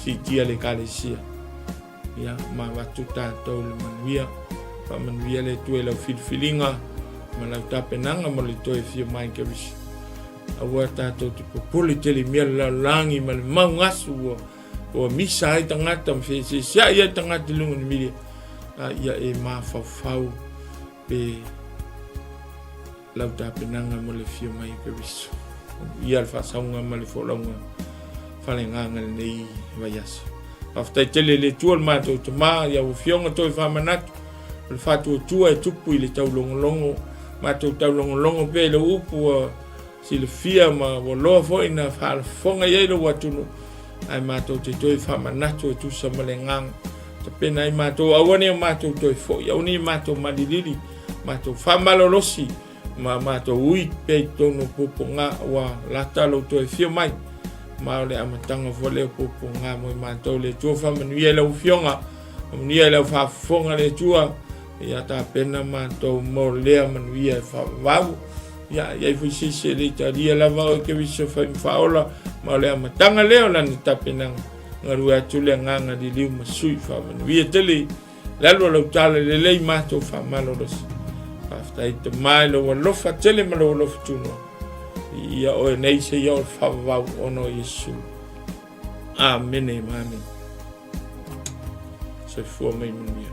siitia le ekalesia. Ia, ma avatu tatou le manuia, faamanuia le Atua i lau filifiliga ma lau tapenaga mo le toe fia mai Keriso. Aua tatou te popole tele i mea lalolagi ma le maugasu ua ua misa ai tagata ma feeseeseai ai tagata i luga o le milia, a ia e mafaufau pe lau tapenaga mo le afio mai o Keriso. Ia le faasauga ma le folauga faleagaga lenei vaiaso. Faafetai tele i le Atua le matou Tama, i au afioga toe faamanatu, o le faatuatua e tupu i le taulogologo, matou taulogologo pea i lau upu ua silafia ma ua loa foi na faalafofoga i ai lou atunuu, ae matou te toe faamanatu e tusa ma le agaga. Tapena ai matou, aua ne i o matou toe foi, aua ne i matou malilili, matou faamalolosi ma matou ui pea i totonu o puapuaga ua lata lou toe afio mai. Ma o le amataga foi lea o puapuaga mo i matou. Le Atua faamanuia i lau Afioga, faamanuia i lau faafofoga le Atua, ia tapena matou mo lea manuia e faavavau. Ia, i ai foi se isi e le i talia lava oe Keriso fai ma faaola, ma o le amataga lea o lana tapenaga. Galue atu le agaga liliu ma sui faamanuia tele. Le alu a lau tala lelei matou faamalolosi. Faafetai Tama i lou alofa tele ma lou alofa tunoa. Ia oe nei se ia o le faavavau ona o Iesu. Amene ma amene. Soifua mai manuia.